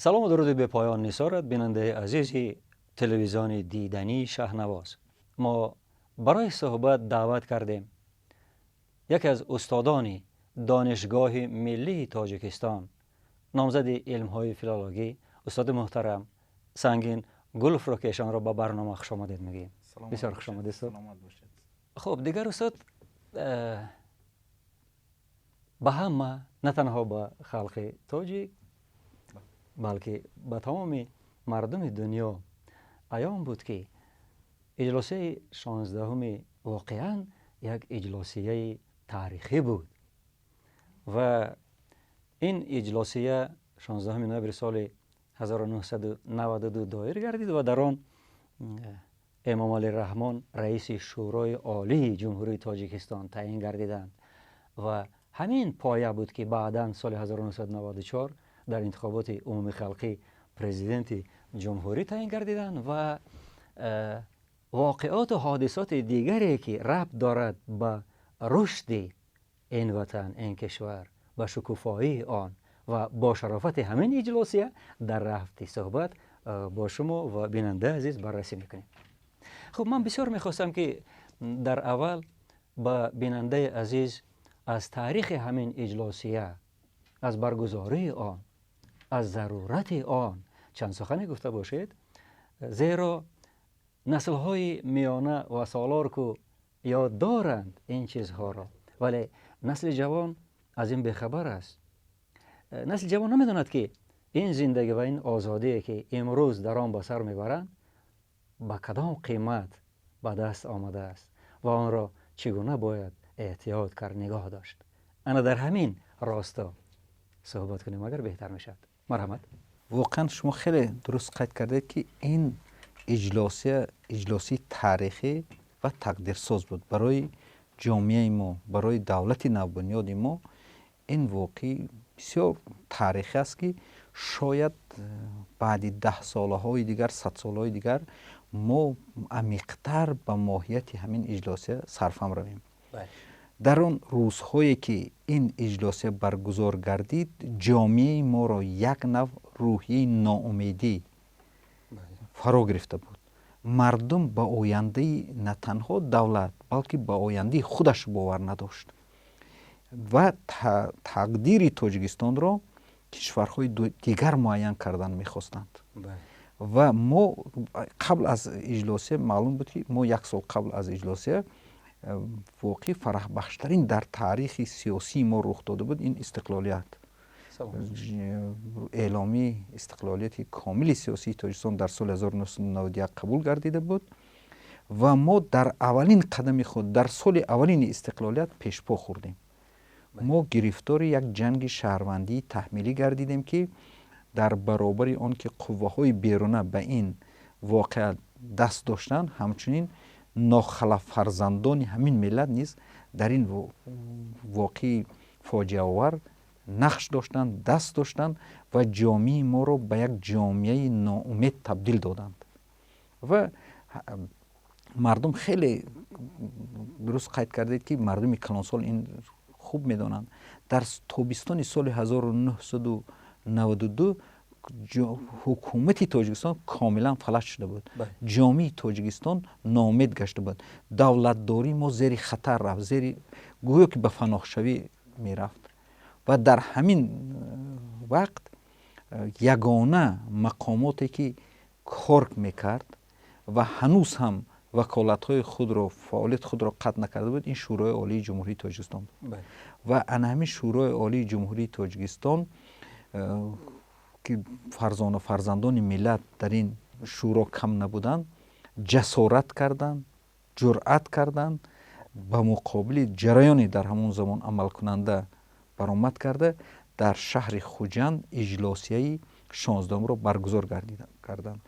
Салому дуруди бепоён нисорат бинандаи азизи телевизиони дидании Шаҳнавоз. Мо барои суҳбат даъват кардем яке аз устодони Донишгоҳи миллии Тоҷикистон, номзади илмҳои филологӣ, устоди муҳтарам Сангин Гуловро, ки эшонро ба барнома хушомадед мегӯем. Бисёр хушомадед, устод. Хуб, дигар, устод, ба ҳама, на танҳо ба халқи тоҷик, балки ба тамоми мардуми дунё аён буд, ки иҷлосияи 16-уми воқеан як иҷлосияи таърихӣ буд ва ин иҷлосия 16 ноябри соли 1992 доир гардид ва дар он Эмомалӣ Раҳмон раиси Шӯрои Олии Ҷумҳурии Тоҷикистон таъин гардиданд ва ҳамин поя буд, ки баъдан соли 1994 дар интихоботи умумихалқӣ президенти ҷумҳурӣ таъин гардиданд ва воқеоту ҳодисоти дигаре, ки рабт дорад ба рушди ин ватан, ин кишвар, ба шукуфоии он ва бо шарофати ҳамин иҷлосия дар рафти суҳбат бо шумо ва бинандаи азиз баррасӣ мекунем. Хуб, ман бисёр мехостам, ки дар аввал ба бинандаи азиз аз таърихи ҳамин иҷлосия, аз баргузории он, аз зарурати он чанд сухане гуфта бошед, зеро наслҳои миёна ва солор ку ёд доранд ин чизҳоро, вале насли ҷавон аз ин бехабар аст. Насли ҷавон намедонад, ки ин зиндагӣ ва ин озодие, ки имрӯз дар он ба сар мебаранд, ба кадом қимат ба даст омадааст ва онро чӣ гуна бояд эҳтиёт кард, нигоҳ дошт. Ана дар ҳамин росто суҳбат кунем агар, беҳтар мешавад. Марҳамат. Воқеан, шумо хеле дуруст қайд кардед, ки ин иҷлосия иҷлосии таърихӣ ва тақдирсоз буд барои ҷомеаи мо, барои давлати навбунёди мо. Ин воқеъ бисёр таърихӣ аст, ки шояд баъди даҳсолаҳои дигар, садсолаҳои дигар мо амиқтар ба моҳияти ҳамин иҷлосия сарфаҳм равем. Дар он рӯзҳое, ки ин иҷлосия баргузор гардид, ҷомеаи моро як нав рӯҳияи ноумедӣ фаро гирифта буд. Мардум ба ояндаи на танҳо давлат, балки ба ояндаи худаш бовар надошт ва тақдири Тоҷикистонро кишварҳои дигар муайян кардан мехостанд. Ва мо қабл аз иҷлосия маълум буд, ки мо як сол қабл аз иҷлосия воқеи фараҳбахштарин дар таърихи сиёсии мо рух дода буд. Ин истиқлолият, эъломии истиқлолияти комили сиёсии Тоҷикистон дар соли 1991 қабул гардида буд ва мо дар аввалин қадами худ, дар соли аввалини истиқлолият, пешпо хӯрдем. Мо гирифтори як ҷанги шаҳрвандии таҳмилӣ гардидем, ки дар баробари он ки қувваҳои беруна ба ин воқеа даст доштанд, ҳамчунин нохалафарзандони ҳамин миллат низ дар ин воқеи фоҷиаовар нақш доштанд, даст доштанд ва ҷомеаи моро ба як ҷомеаи ноумед табдил доданд. Ва мардум, хеле дуруст қайд кардед, ки мардуми калонсол ин хуб медонанд, дар тобистони соли 1992 ҳукумати Тоҷикистон комилан фалаҷ шуда буд, ҷомеаи Тоҷикистон ноумед гашта буд, давлатдории мо зери хатар рафт, зери гӯё ки ба фаноҳшавӣ мерафт. Ва дар ҳамин вақт ягона мақомоте, ки кор мекард ва ҳанӯз ҳам ваколатҳои худро, фаъолияти худро қатъ накарда буд, ин Шӯрои Олии Ҷумҳурии Тоҷикистон буд. Ва ана ҳамин Шӯрои Олии Ҷумҳурии Тоҷикистон, ки фарзона фарзандони миллат дар ин шӯро кам набуданд, ҷасорат карданд, ҷуръат карданд, ба муқобили ҷараёни дар ҳамон замон амалкунанда баромад карда, дар шаҳри Хуҷанд иҷлосияи 16-умро баргузор карданд.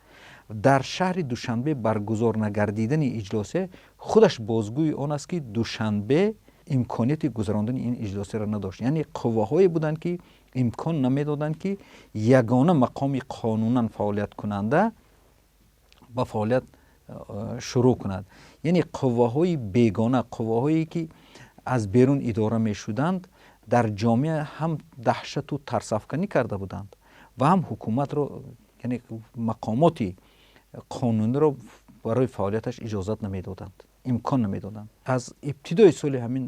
Дар шаҳри Душанбе баргузор нагардидани иҷлосия худаш бозгӯи он аст, ки Душанбе имконияти гузарондани ин иҷлосияро надошт, яъне қувваҳое буданд, ки имкон намедоданд, ки ягона мақоми қонунан фаъолияткунанда ба фаъолият шурӯъ кунад. Яъне қувваҳои бегона, қувваҳое, ки аз берун идора мешуданд, дар ҷомеа ҳам даҳшату тарсафканӣ карда буданд. ва ҳам ҳукуматро, яъне мақомоти қонуниро барои фаъолияташ иҷозат намедоданд, имкон намедоданд. Аз ибтидои соли ҳамин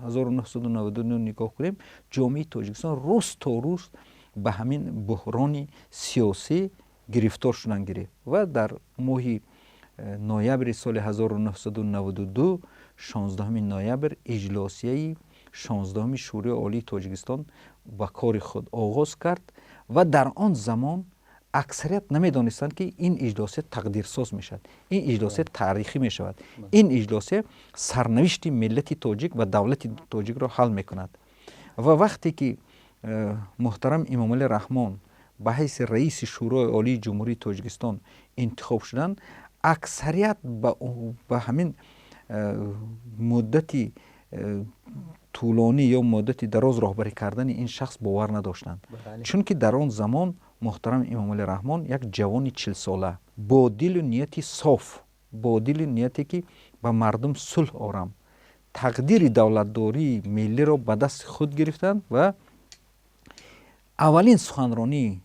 1999 нигоҳ кунем, ҷомеаи Тоҷикистон рӯз то рӯз ба ҳамин буҳрони сиёсӣ гирифтор шудан гирифт ва дар моҳи ноябри соли 1992, 16 ноябр, иҷлосияи 16-уми Шӯрои Олии Тоҷикистон ба кори худ оғоз кард ва дар он замон аксарият намедонистанд, ки ин иҷлосия тақдирсоз мешавад, ин иҷлосия таърихӣ мешавад, ин иҷлосия сарнавишти миллати тоҷик ва давлати тоҷикро ҳал мекунад. Ва вақте ки муҳтарам Эмомалӣ Раҳмон ба ҳайси раиси Шӯрои Олии Ҷумҳурии Тоҷикистон интихоб шуданд, аксарият ба ҳамин муддати тӯлонӣ ё муддати дароз роҳбарӣ кардани ин шахс бовар надоштанд, чунки дар он замон муҳтарам Эмомалӣ Раҳмон як ҷавони 40-сола бо дилу нияти соф, бо дилу нияте ки ба мардум сулҳ орам, тақдири давлатдории миллиро ба дасти худ гирифтанд ва аввалин суханронии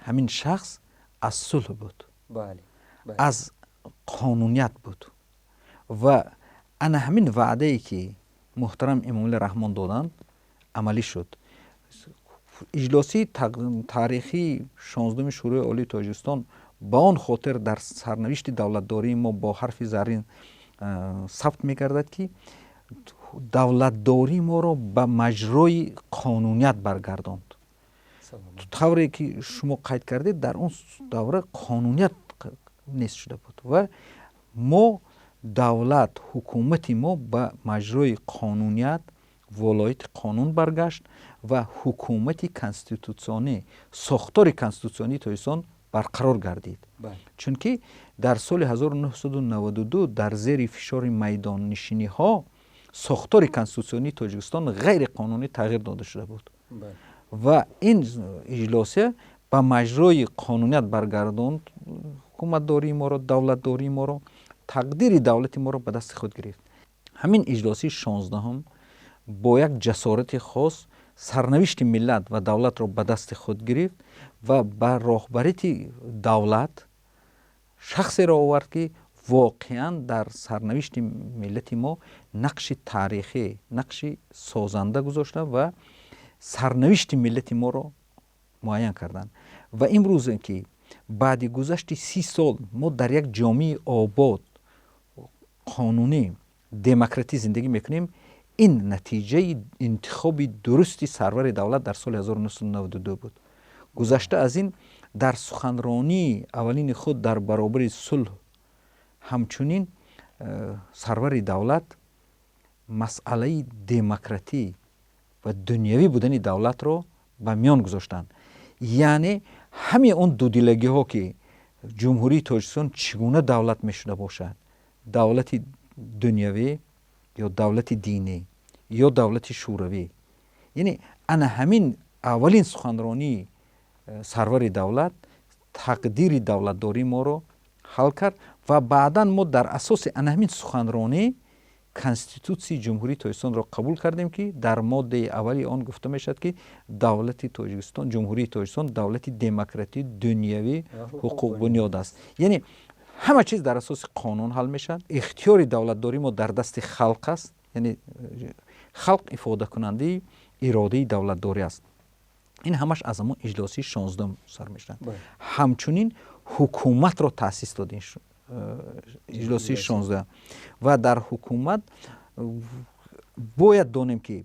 ҳамин шахс аз сулҳ буд, аз қонуният буд. Ва ана ҳамин ваъдае ки муҳтарам Эмомалӣ Раҳмон доданд, амалӣ шуд. Иҷлосии таърихии 16-уми Шӯрои Олии Тоҷикистон ба он хотир дар сарнавишти давлатдории мо бо ҳарфи заррин сабт мегардад, ки давлатдории моро ба маҷрои қонуният баргардонд. Тавре ки шумо қайд кардед, дар он давра қонуният нест шуда буд ва мо давлат, ҳукумати мо ба маҷрои қонуният, волояти қонун баргашт ва ҳукумати конститутсионӣ, сохтори конститутсионии Тоҷикистон барқарор гардид. Чунки дар соли 1992 дар зери фишори майдоннишиниҳо сохтори конститутсионии Тоҷикистон ғайриқонунӣ тағйир дода шуда буд ва ин иҷлосия ба маҷрои қонуният баргардонд ҳукуматдории моро, давлатдории моро, тақдири давлати моро ба дасти худ гирифт. Ҳамин иҷлосии 16-ум бо як ҷасорати хос сарнавишти миллат ва давлатро ба дасти худ гирифт ва ба роҳбарити давлат шахсеро овард, ки воқеан дар сарнавишти миллати мо нақши таърихӣ, нақши созанда гузошта ва сарнавишти миллати моро муайян карданд. Ва имрӯзе ки баъди гузашти 30 сол мо дар як ҷомеаи обод, қонунӣ, демократӣ зиндагӣ мекунем, ин натиҷаи интихоби дурусти сарвари давлат дар соли 1992 буд. Гузашта аз ин, дар суханронии аввалини худ дар баробари сулҳ ҳамчунин сарвари давлат масъалаи демократӣ ва дунявӣ будани давлатро ба миён гузоштанд. Яъне ҳамаи он дудилагиҳо, ки Ҷумҳурии Тоҷикистон чӣ гуна давлат мешуда бошад, давлати дунявӣ ё давлати динӣ ё давлати шӯравӣ, яъне ана ҳамин аввалин суханронии сарвари давлат тақдири давлатдории моро ҳал кард ва баъдан мо дар асоси ана ҳамин суханронӣ Конститутсияи Ҷумҳурии Тоҷикистонро қабул кардем, ки дар моддаи аввали он гуфта мешавад, ки давлати Тоҷикистон, Ҷумҳурии Тоҷикистон давлати демократӣ, дунявӣ, ҳуқуқбунёд аст. Яъне ҳама чиз дар асоси қонун ҳал мешавад, ихтиёри давлатдории мо дар дасти халқ аст, яъне халқ ифодакунандаи иродаи давлатдорӣ аст. Ин ҳамаш аз ҳамон иҷлосии 16-ум сар мешавад. Ҳамчунин ҳукуматро таъсис дод иҷлосии 16 ва дар ҳукумат бояд донем, ки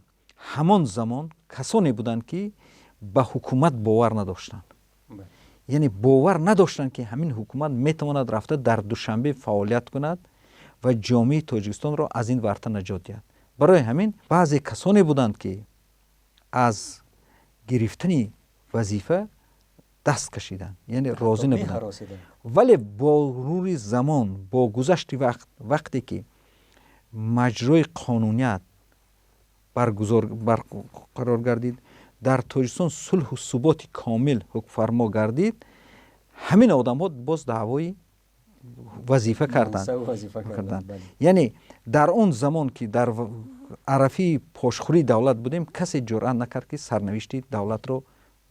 ҳамон замон касоне буданд, ки ба ҳукумат бовар надоштанд, яъне бовар надоштанд, ки ҳамин ҳукумат метавонад рафта дар Душанбе фаъолият кунад ва ҷомеаи Тоҷикистонро аз ин варта наҷот диҳад. Барои ҳамин баъзе касоне буданд, ки аз гирифтани вазифа даст кашиданд, яъне розӣ набуданд. Вале бо мурури замон, бо гузашти вақт, вақте ки маҷрои қонуният барқарор гардид, дар Тоҷикистон сулҳу суботи комил ҳукмфармо гардид, ҳамин одамҳо боз даъвои вазифа карданд. Яъне дар он замон, ки дар арафаи пошхӯрии давлат будем, касе ҷуръат накард, ки сарнавишти давлатро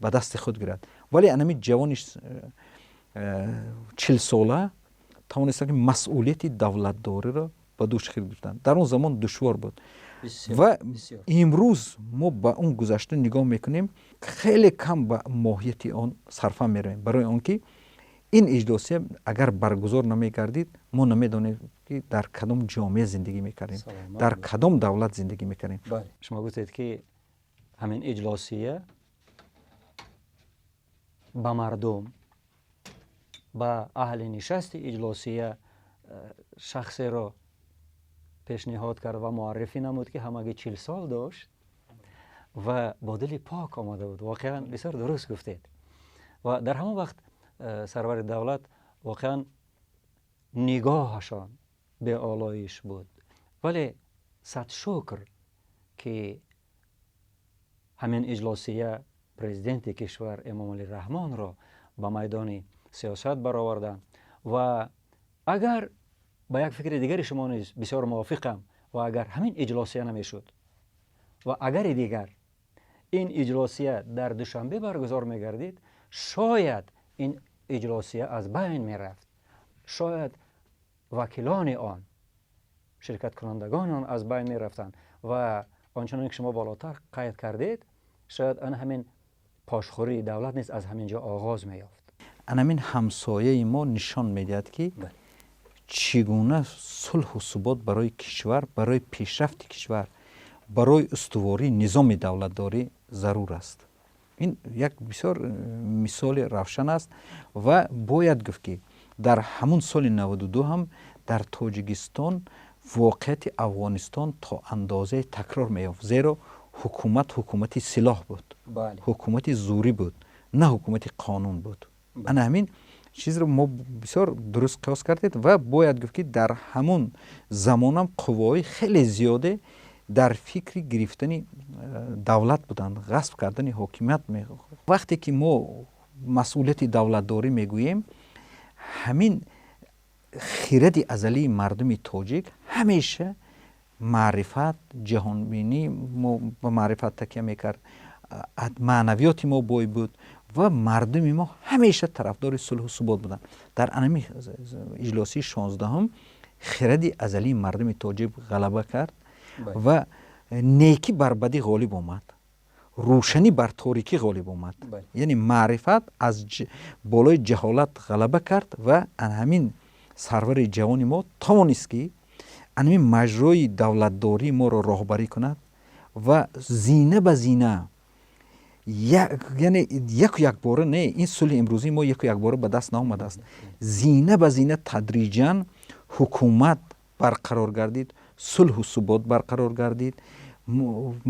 ба дасти худ гирад. Вале Вале анами ҷавони 40-сола тавонистанд, ки масъулияти давлатдориро ба дӯши худ гирифтанд. Дар он замон душвор буд ва имрӯз мо ба он гузашта нигоҳ мекунем, хеле кам ба моҳияти он сарфа меравем, барои он ки ин иҷлосия агар баргузор намегардид, мо намедонем, ки дар кадом ҷомеа зиндагӣ мекардем, дар кадом давлат зиндагӣ мекардем. Шумо гуфтед, ки ҳамин иҷлосия ба мардум, ба аҳли нишасти иҷлосия шахсеро пешниҳод кард ва муаррифӣ намуд, ки ҳамагӣ 40 сол дошт ва бо дили пок омада буд. Воқеан, бисёр дуруст гуфтед. Ва дар ҳамон вақт сарвари давлат воқеан нигоҳашон беолоиш буд. Вале сад шукр, ки ҳамин иҷлосия президенти кишвар Эмомалӣ Раҳмонро ба майдони сиёсат бароварданд. Ва агар ба як фикри дигари шумо низ бисёр мувофиқам, ва агар ҳамин иҷлосия намешуд ва агари дигар ин иҷлосия дар Душанбе баргузор мегардид, шояд ин иҷлосия аз байн мерафт, шояд вакилони он, ширкаткунандагони он аз байн мерафтанд ва ончуноне ки шумо болотар қайд кардед, шояд ана ҳамин пошхӯрии давлат низ аз ҳамин ҷо оғоз меёфт. Анамин ҳамсояи мо нишон медиҳад, ки чӣ гуна сулҳу субот барои кишвар, барои пешрафти кишвар, барои устувории низоми давлатдорӣ зарур аст. Ин як бисёр мисоли равшан аст. Ва бояд гуфт, ки дар ҳамун соли 92 ҳам дар Тоҷикистон воқеияти Афғонистон то андозае такрор меёфт, зеро ҳукумат ҳукумати силоҳ буд, ҳукумати зӯрӣ буд, на ҳукумати қонун буд. Ана ҳамин чизро мо бисёр дуруст қиёс кардед. Ва бояд гуфт, ки дар ҳамун замонам қувваҳои хеле зиёде дар фикри гирифтани давлат буданд, ғасб кардани ҳокимият. Вақте ки мо масъулияти давлатдорӣ мегӯем, ҳамин хиради азалии мардуми тоҷик ҳамеша маърифат, ҷаҳонбинӣ мо ба маърифат такя мекард, маънавиёти мо бой буд ва мардуми мо ҳамеша тарафдори сулҳу субот буданд. Дар анами иҷлосии 16-ҳум хиради азалии мардуми тоҷик ғалаба кард ва некӣ бар бадӣ ғолиб омад, рӯшанӣ бар торикӣ ғолиб омад, яъне маърифат аз болои ҷаҳолат ғалаба кард. Ва ҳамин сарвари ҷавони мо тавонист, ки анами маҷрои давлатдории моро роҳбарӣ кунад ва зина ба зина, яъне яку якбора не, ин сулҳи имрӯзии мо яку якбора ба даст наомадааст, зина ба зина, тадриҷан ҳукумат барқарор гардид, сулҳу субот барқарор гардид,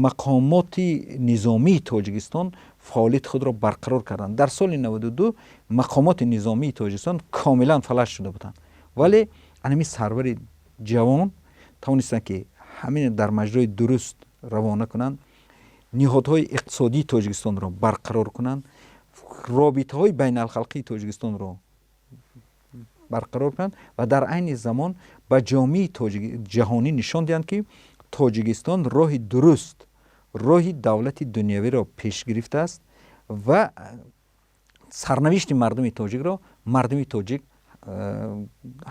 мақомоти низомии Тоҷикистон фаъолияти худро барқарор карданд. Дар соли 92 мақомоти низомии Тоҷикистон комилан фалаҷ шуда буданд, вале анами сарвари ҷавон тавонистанд, ки ҳамин дар маҷрои дуруст равона кунанд, ниҳодҳои иқтисодии Тоҷикистонро барқарор кунанд, робитаҳои байналхалқии Тоҷикистонро барқарор кунанд ва дар айни замон ба ҷомеаи ҷаҳонӣ нишон диҳанд, ки Тоҷикистон роҳи дуруст, роҳи давлати дунявиро пеш гирифтааст ва сарнавишти мардуми тоҷикро мардуми тоҷик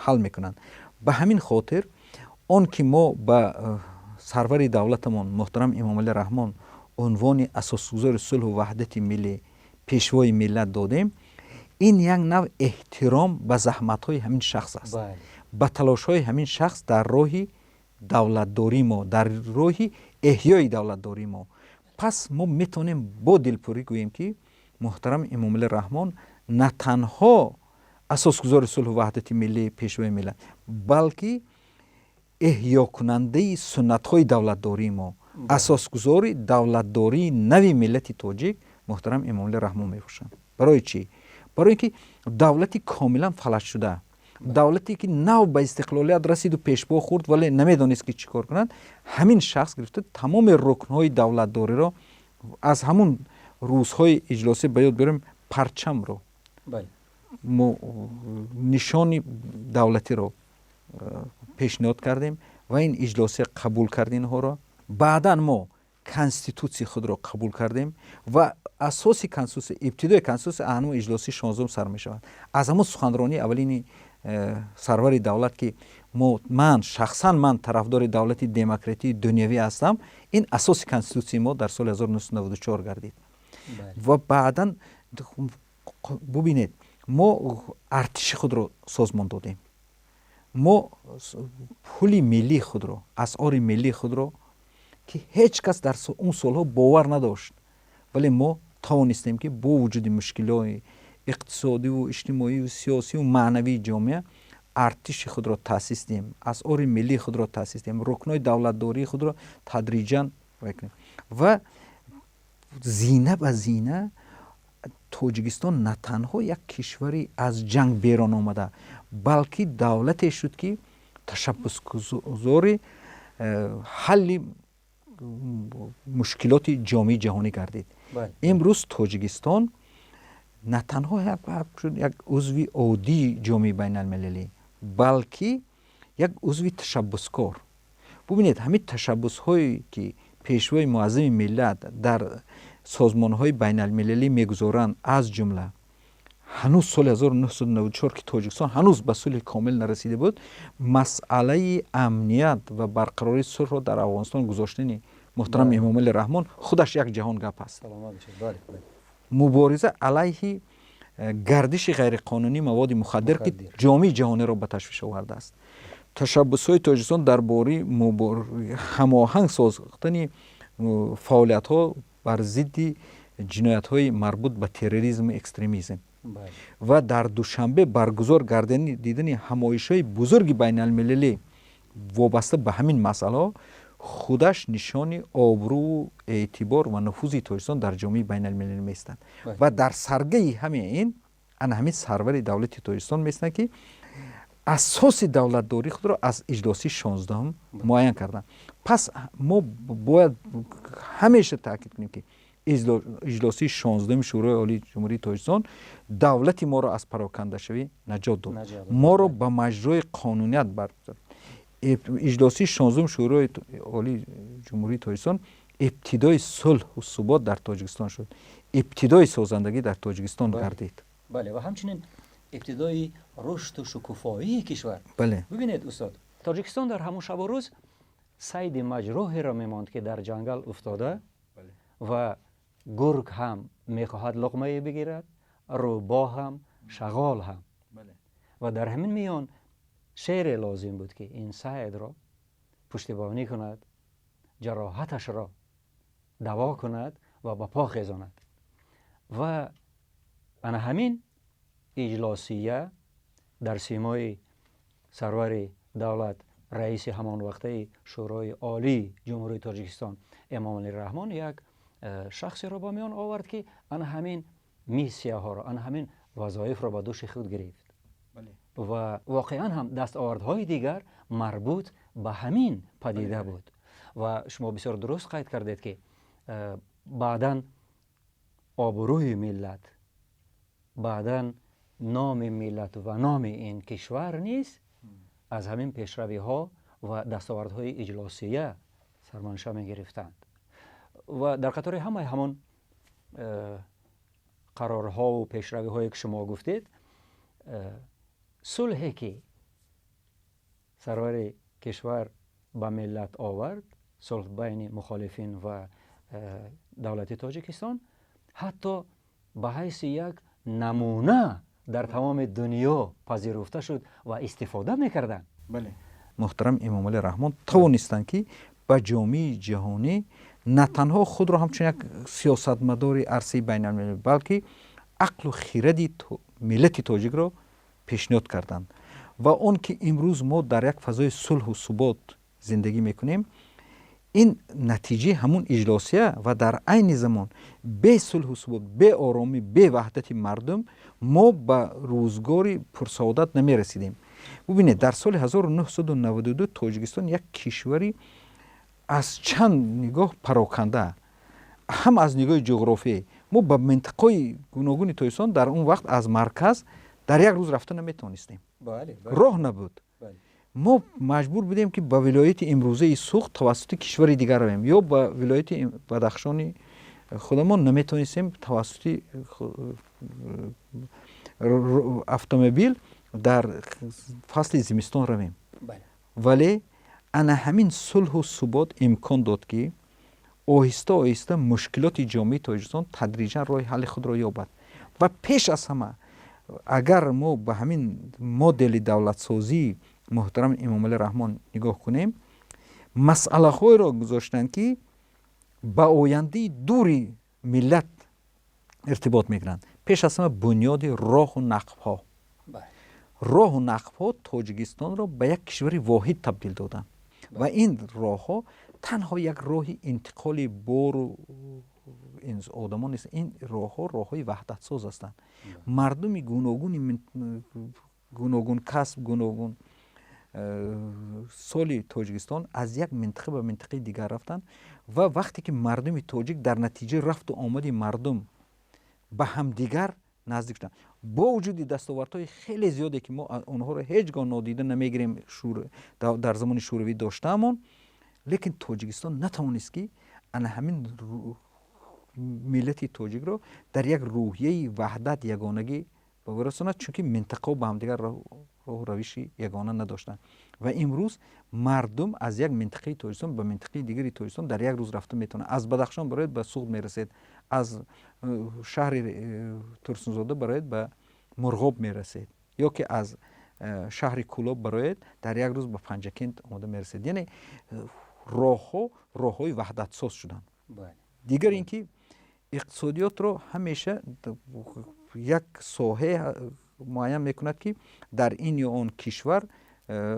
ҳал мекунанд. Ба ҳамин хотир он ки мо ба сарвари давлатамон муҳтарам Эмомалӣ Раҳмон унвони асосгузори сулҳу ваҳдати миллӣ, пешвои миллат додем, ин як нав эҳтиром ба заҳматҳои ҳамин шахс аст, ба талошҳои ҳамин шахс дар роҳи давлатдории мо, дар роҳи эҳёи давлатдории мо. Пас мо метавонем бо дилпурӣ гӯем, ки муҳтарам Эмомалӣ Раҳмон на танҳо асосгузори сулҳу ваҳдати миллӣ, пешвои миллат, балки эҳёкунандаи суннатҳои давлатдории мо, асосгузори давлатдории нави миллати тоҷик муҳтарам Эмомалӣ Раҳмон мебошанд. Барои чӣ? Барои ин ки давлати комилан фалаҷшуда, давлате ки нав ба истиқлолият расиду пешпо хӯрд, вале намедонист, ки чӣ кор кунад, ҳамин шахс гирифта тамоми рукнҳои давлатдориро. Аз ҳамун рӯзҳои иҷлосӣ ба ёд биёрем, парчамро, мо нишони давлатиро пешниҳод кардем ва ин иҷлосия қабул кард инҳоро. Баъдан мо Конститутсияи худро қабул кардем ва асоси конститутсия, ибтидои конститутсия ҳамун иҷлосии 16-ум сар мешавад, аз ҳамун суханронии аввалини сарвари давлат, ки ман шахсан ман тарафдори давлати демократии дунявӣ ҳастам. Ин асоси конститутсияи мо дар соли 1994 гардид. Ва баъдан бубинед, мо артиши худро созмон додем, мо пули миллии худро, асъори миллии худро, ки ҳеҷ кас дар он солҳо бовар надошт, вале мо тавонистем, ки бо вуҷуди мушкилои иқтисодиву иҷтимоию сиёсиву маънавии ҷомеа артиши худро таъсис диҳем, асъори миллии худро таъсис диҳем, рукнҳои давлатдории худро тадриҷан кунем. Ва зина ба зина Тоҷикистон на танҳо як кишвари аз ҷанг берон омада, балки давлате шуд, ки ташаббусгузори ҳалли мушкилоти ҷомеаи ҷаҳонӣ гардид. Имрӯз Тоҷикистон на танҳо як узви оддии ҷомеаи байналмилалӣ, балки як узви ташаббускор. Бубинед, ҳамин ташаббусҳое, ки пешвои муаззами миллат дар созмонҳои байналмилалӣ мегузоранд, аз ҷумла ҳанӯз соли 1994, ки Тоҷикистон ҳанӯз ба сулҳи комил нарасида буд, масъалаи амният ва барқарории сулҳро дар Афғонистон гузоштани муҳтарам Эмомалӣ Раҳмон худаш як ҷаҳон гап аст. Мубориза алайҳи гардиши ғайриқонунии маводи мухаддир, ки ҷомеаи ҷаҳониро ба ташвиш овардааст, ташаббусҳои Тоҷикистон дар бораи ҳамоҳанг сохтани фаъолиятҳо бар зидди ҷиноятҳои марбут ба терроризму экстремизм ва дар Душанбе баргузор гардидани ҳамоишҳои бузурги байналмилалӣ вобаста ба ҳамин масъалаҳо худаш нишони обрӯу эътибор ва нуфузи Тоҷикистон дар ҷомеаи байналмилалӣ меистад. Ва дар саргаи ҳамаи ин ана ҳамин сарвари давлати Тоҷикистон меистанд, ки асоси давлатдории худро аз иҷлосии 16-ум муайян карданд. Пас мо бояд ҳамеша таъкид кунем, ки иҷлосии 16-уми Шӯрои Олии Ҷумҳурии Тоҷикистон давлати моро аз парокандашавӣ наҷот дод, моро ба маҷрои қонуният баргузорд. Иҷлосии 16-уми Шӯрои Олии Ҷумҳурии Тоҷикистон ибтидои сулҳу субот дар Тоҷикистон шуд, ибтидои созандагӣ дар Тоҷикистон гардид. Бале, ва ҳамчунин ибтидои рушду шукуфоии кишвар. Бибинед, устод, Тоҷикистон дар ҳамон шабу рӯз сайди маҷрӯҳеро мемонд, ки дар ҷангал уфтода ва гург ҳам мехоҳад луқмае бигирад, рӯбоҳ ҳам, шағол ҳам, ва дар ҳамин миён шере лозим буд, ки ин сайдро пуштибонӣ кунад, ҷароҳаташро даво кунад ва ба по хезонад. Ва ана ҳамин иҷлосия дар симои сарвари давлат, раиси ҳамон вақтаи Шӯрои Олии Ҷумҳурии Тоҷикистон Эмомалӣ Раҳмон як шахсеро ба миён овард, ки ана ҳамин миссияҳоро, ана ҳамин вазоифро ба дӯши худ гирифт. Ва воқеан ҳам дастовардҳои дигар марбут ба ҳамин падида буд. Ва шумо бисёр дуруст қайд кардед, ки баъдан обрӯи миллат, баъдан номи миллат ва номи ин кишвар низ аз ҳамин пешравиҳо ва дастовардҳои иҷлосия сарманша мегирифтанд. Ва дар қатори ҳамаи ҳамон қарорҳову пешравиҳое, ки шумо гуфтед, сулҳе, ки сарвари кишвар ба миллат овард, сулҳ байни мухолифин ва давлати Тоҷикистон, ҳатто ба ҳайси як намуна дар тамоми дунё пазируфта шуд ва истифода мекарданд. Бале, муҳтарам Эмомалӣ Раҳмон тавонистанд, ки ба ҷомеаи ҷаҳонӣ на танҳо худро ҳамчун як сиёсатмадори арсаи байналмилалӣ, балки ақлу хиради миллати тоҷикро пешниҳод карданд. Ва он ки имрӯз мо дар як фазои сулҳу субот зиндагӣ мекунем, ин натиҷаи ҳамун иҷлосия. Ва дар айни замон бе сулҳу субот, бе оромӣ, бе ваҳдати мардум мо ба рӯзгори пурсаодат намерасидем. Бубинед, дар соли 1992 Тоҷикистон як кишвари аз чанд нигоҳ пароканда, ҳам аз нигоҳи ҷуғрофӣ, мо ба минтақаҳои гуногуни Тоҷикистон дар он вақт аз марказ дар як рӯз рафта наметавонистем, роҳ набуд. Мо маҷбур будем, ки ба вилояти имрӯзаи Суғд тавассути кишвари дигар равем ё ба вилояти Бадахшони худамон наметавонистем тавассути автомобил дар фасли зимистон равем. Вале ана ҳамин сулҳу субот имкон дод, ки оҳиста оҳиста мушкилоти ҷомеаи Тоҷикистон тадриҷан роҳи ҳалли худро ёбад. Ва пеш аз ҳама, агар мо ба ҳамин модели давлатсозии муҳтарам Эмомалӣ Раҳмон нигоҳ кунем, масъалаҳоеро гузоштанд, ки ба ояндаи дури миллат иртибот мекунанд. Пеш аз ҳама бунёди роҳу нақбҳо. Роҳу нақбҳо Тоҷикистонро ба як кишвари воҳид табдил доданд ва ин роҳҳо танҳо як роҳи интиқоли бору одамон нест. Ин роҳҳо роҳҳои ваҳдатсоз ҳастанд. Мардуми гуногуни, гуногун касб, гуногун соли Тоҷикистон аз як минтақа ба минтақаи дигар рафтанд. Ва вақте ки мардуми тоҷик дар натиҷаи рафту омади мардум ба ҳамдигар наздик шуданд, бо вуҷуди дастовардҳои хеле зиёде, ки мо онҳоро ҳеҷ гоҳ нодида намегирем, дар замони Шӯравӣ доштаамон, лекин Тоҷикистон натавонист, ки ана ҳамин миллати тоҷикро дар як рӯҳияи ваҳдат, ягонагӣ расонад, чунки минтақаҳо ба ҳамдигар роҳу равиши ягона надоштанд. Ва имрӯз мардум аз як минтақаи Тоҷикистон ба минтақаи дигари Тоҷикистон дар як рӯз рафта метавонад. Аз Бадахшон барояд, ба Суғд мерасед, аз шаҳри Турсунзода барояд, ба Мурғоб мерасед, ё ки аз шаҳри Кӯлоб барояд, дар як рӯз ба Панҷакент омода мерасед. Яъне роҳҳо роҳҳои ваҳдатсоз шуданд. Дигар ин ки иқтисодиётро ҳамеша як соҳа муайян мекунад, ки дар ин ё он кишвар.